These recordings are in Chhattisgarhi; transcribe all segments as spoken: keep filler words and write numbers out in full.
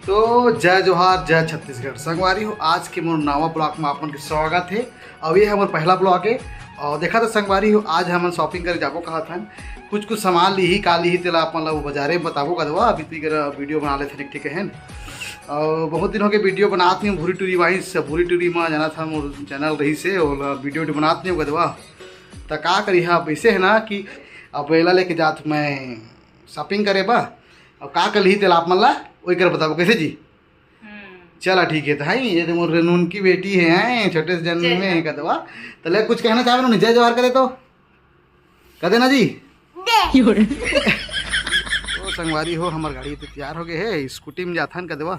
तो जय जोहार, जय छत्तीसगढ़। संगवारी हो, आज के मोर नवा vlog में आप मन के स्वागत हे। अउ ये हमर पहला vlog हे। अउ देखा तो संगवारी हो, आज हमन shopping करे जाबो कहत हन। कुछ कुछ सामान लिही, का लिही, तेला आप मन ला वो बाजारे में बताबो कदवा। अभी तो ये video बना लेथन एक ठिक हे। अउ बहुत दिन हो गए video बनात नहीं, भूरी टूरी वाइस, भूरी टूरी में जाना था, मोर channel रही से, ओला video video बनात नहीं कदवा। त का करी हा, अब ऐसे है ना कि अब एला लेके जात मैं shopping करे बा। अब का कर लिही तेला आप मन ला ओकर बताबो, कैसे जी? हम्म। चला ठीक है, तो है ये तो मोर रेनून की बेटी है, हैं, छोटे से जन्म जय में जोहार। कदवा। तो ले कुछ कहना चाहबे नूनी, जय जोहार करे तो कदे ना जी। तो संगवारी हो, हमर गाड़ी तो तैयार हो गए है, स्कूटी में जाथन कदवा।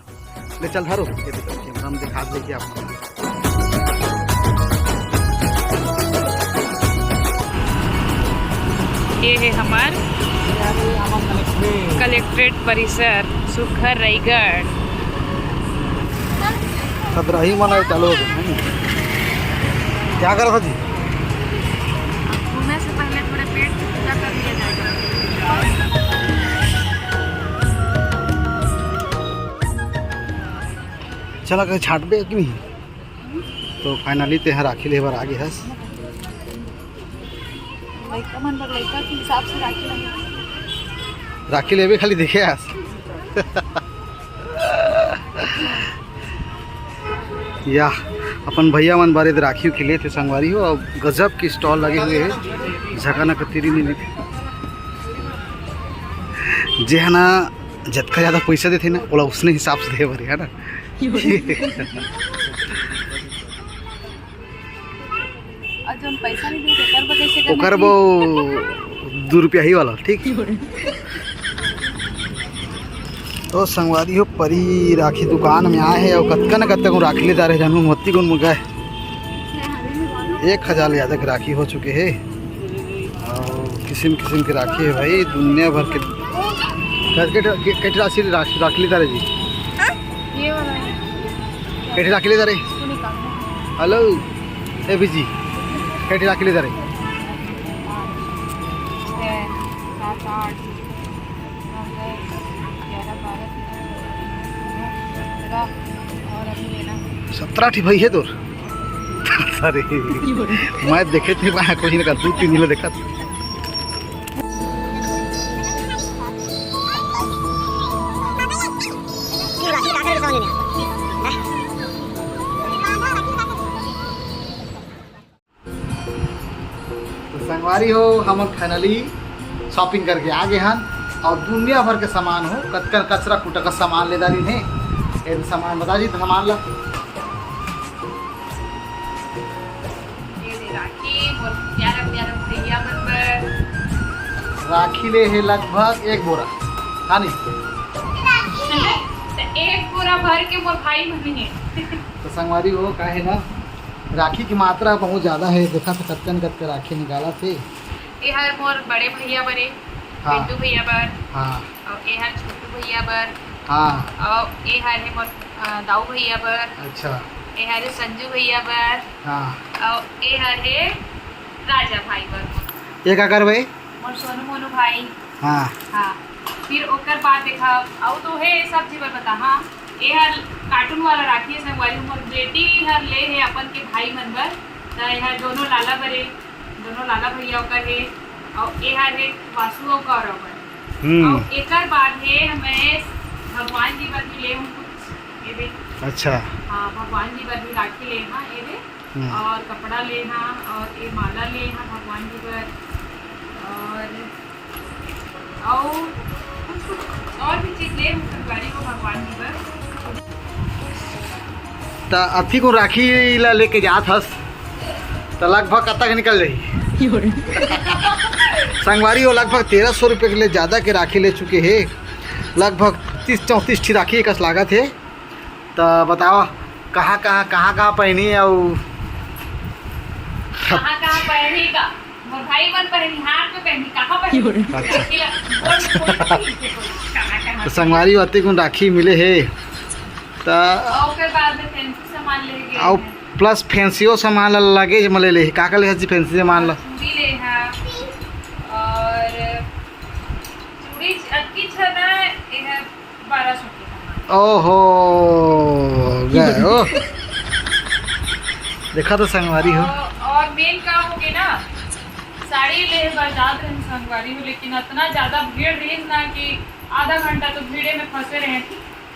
ले चल धरो, ये देखो, कैमरा में दिखा दे कि आप ये है हमार कलेक्ट्रेट परिसर, सुघ्घर रायगढ़। खतरा ही मना चालू हो गया, नहीं? क्या कर रहा था जी? घूमने से पहले थोड़ा पेट पूजा कर लिया जाएगा। चला, कहीं छाटबे कि नहीं? तो finally तेहा राखी ले बर आ गे हस। लइका मन बर लइका के हिसाब से राखी लगे। राखी लेबे खाली देखे हस। या अपन भैया मन बारे राखी उखी लेथे संगवारी हो। अब गजब के stall लगे हुए हैं, झकाना कतीरी नहीं। जे है ना, जतका ज्यादा पैसा देथे ना, ओला उसने हिसाब से दे बर, है ना। और जोन पैसा नहीं दे, ओकर बर कैसे करना ओकर चाहिए? वो दू रुपया ही वाला, ठीक। तो संगवारी हो, परी राखी दुकान में आए हैं और कतका न कतका को राखी लेता रहे, जानू मोती गुन मुर्गा है। एक हजार ले ज्यादा के राखी हो चुके हैं और किसिम किसिम के राखी है भाई, दुनिया भर के। कट, कट, कट राशि राखी, राखी लेता रहे जी। ये वाला है। कट राखी लेता रहे। इसको निकालना है। हेलो, ए बीजी, कट राखी लेता रहे। छः, सात, आठ, नौ, दस, ग्यारह, बारह, तेरह, सत्रह और अभी लेना। सत्रह ठी भाई है तोर। अरे, मैं देखे थे वहाँ कुछ नहीं कर, दो तीन दिन देखा। तो संगवारी हो, हम finally shopping करके आ गए हन और दुनिया भर के सामान हो, कतकन कचरा कुटा का सामान ले डालिन हे। ये सामान बता दी तो सामान ला। ये ले राखी, मोर प्यारा प्यारा भैया मन बर। राखी ले हे लगभग एक बोरा, हाँ नहीं? तो एक बोरा भर के मोर भाई मन हे। तो संगवारी हो, का है ना, राखी की मात्रा बहुत ज्यादा है। देखा तो कतकन कतका राखी निकाला थे। ये हर मोर बड़े भैया बरे, हाँ। पिंटू भैया बर। हाँ। और ये हर छोटू भैया बर। हाँ। और ये हर है मोर, अ, दाऊ भैया बर। अच्छा। ये हर है संजू भैया बर। हाँ। और ये हर है राजा भाई बर। ये का करबे? मोर सोनू मोनू भाई। हाँ। हाँ। फिर ओकर बाद देखा, अउ तो हे सब जी बर बता, हाँ। ये हर cartoon वाला राखी है संगवारी, मोर बेटी हर ले है अपन के भाई मन बर। त ये हर दोनों लाला बरे, दोनों लाला भैया ओकर हे। अउ ये हर हे वासु अउ गौरव बर। हम्म। अउ एकर बाद हे मैं भगवान जी बर भी ले हूँ कुछ, ये देख। अच्छा। हाँ, भगवान जी बर भी राखी ले, हाँ, ये देख। हम्म। और कपड़ा लेना और ये माला लेना भगवान जी बर, और, और कुछ, कुछ और भी चीज ले, संगवारी हो भगवान जी बर। त अति को राखी ला लेके जात हस, त लगभग कतक निकल जाही? संगवारी हो, लगभग तेरह सौ रुपये के ले ज्यादा के राखी ले चुके हे, लगभग तीस चौंतीस ठी राखी एकस लागत हे। त बतावा, कहाँ, कहाँ, कहाँ, कहाँ पहनी अउ कहाँ, कहाँ पहनी का? मोर भाई मन पहनी, हाथ में पहनी, कहाँ पहनी? अच्छा। कहाँ, कहाँ तो पहनी? संगवारी हो, अति कुन राखी मिले हे। त अउ ओकर बाद में fancy सामान ले गए अउ हैं। Plus फैंसियो सामान ल-, लगे जे मले ले। का का ले हस जी fancy सामान ल? चूड़ी ले हा, और चूड़ी अतकी छना, ये है बारह सौ के सामान। ओहो, गए ओ। देखा तो संगवारी हो। और, और मेन का हो गया ना, साड़ी ले बर जात रहे संगवारी हो, लेकिन इतना ज्यादा भीड़ रही ना कि आधा घंटा तो भीड़े में फंसे रहे।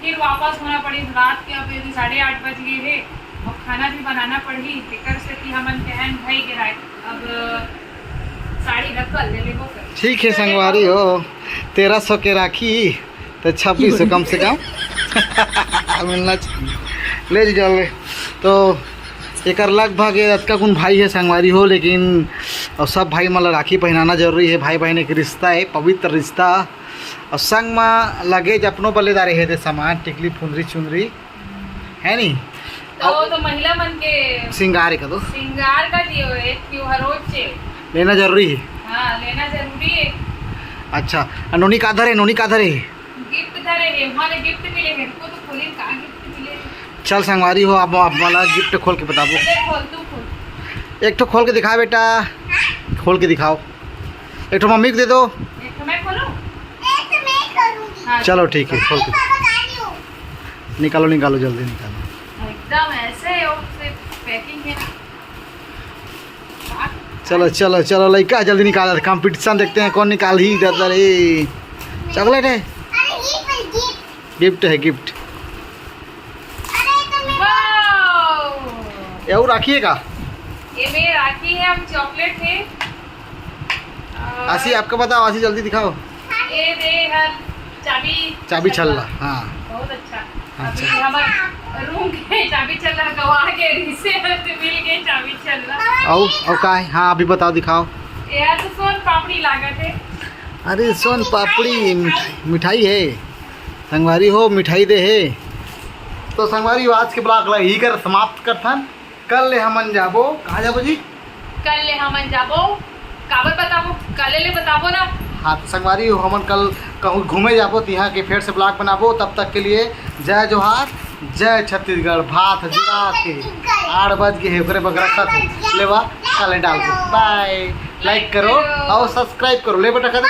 फिर वापस होना पड़ी रात के, अब यदि साढ़े आठ बज गए है और खाना भी बनाना पड़ी, तेकर से कि हमन कहन भाई के राय अब साड़ी रख कर ले लेबो कर। ठीक है संगवारी हो, तेरह सौ के राखी तो छब्बीस सौ कम से कम मिलना चाहिए। ले जी, चल ले। तो एकर लगभग ये अतका कुन भाई है संगवारी हो, लेकिन और सब भाई मन ला राखी पहनाना जरूरी है। भाई बहन एक रिश्ता है, पवित्र रिश्ता। और संग में लगे अपनो बल्ले डारे है दे सामान, टिकली, फुंदरी, चुनरी, है नी? तो वो तो महिला मन के श्रृंगार है का तो? श्रृंगार का दियो है कि वो हर रोज से। लेना जरूरी है। हाँ, लेना जरूरी है। अच्छा, आ नोनी का धरे, नोनी का धरे? गिफ्ट धरे है, वहाँ ले गिफ्ट मिले है। रुको तो खोली, का गिफ्ट मिले है? चल संगवारी हो, आप, आप वाला गिफ्ट खोल के बताबो। ले खोल, तू खोल। एक ठो खोल के दिखा बेटा, खोल के दिखाओ। एक ठो मम्मी को दे दो। एक ठो मैं खोलूं? एक तो मैं करूंगी। हाँ। चलो ठीक है, खोल के एक तो बता रही हूँ। निकालो, निकालो, जल्दी निकालो। एकदम ऐसे है, वो से पैकिंग है ना। चलो, चलो, चलो, लइका जल्दी निकाल, कंपटीशन देखते हैं कौन निकाल ही इधर। अरे चॉकलेट है, अरे ये पर गिफ्ट। गिफ्ट है, गिफ्ट। अरे तो मैं वाओ! ये वो राखी है का? ये मेरे राखी है, हम चॉकलेट है। और आशी, आपका बताओ, आशी जल्दी दिखाओ। ये दे हर चाबी चाबी छल्ला। छल्ला, हाँ। बहुत अच्छा। अच्छा। अभी हमार रूम के चाबी छल्ला गवा के रिसे मिल के चाबी छल्ला। और, और का है? हाँ, अभी बताओ, दिखाओ। ये तो सोन पापड़ी लागत है। अरे सोन पापड़ी मिठाई, मिठाई है। संगवारी हो, मिठाई दे है। तो संगवारी हो, आज के ब्लॉग ला यही कर समाप्त करथन। कल ले हमन जाबो, कहाँ जाबो जी? कल ले हमन जाबो, काबर बताबो? कल ले बताबो ना। हाँ, तो संगवारी हो, हमन कल कहूँ घूमे जाबो, तिहाँ के फेर से ब्लॉग बनाबो। तब तक के लिए जय जोहार, जय छत्तीसगढ़। भात जुड़ा के आठ बज गए है, ओकरे बगरा खत लेवा, कल ले डालबो। बाय। लाइक करो और सब्सक्राइब करो। ले बेटा, कर दे।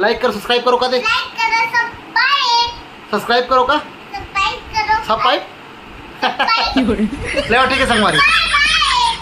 लाइक करो, सब्सक्राइब करो, का दे? लाइक करो, सब बाय। सब्सक्राइब करो का? सब्सक्राइब करो। सब पाइप? सब पाइप। ले, ठीक है संगवारी।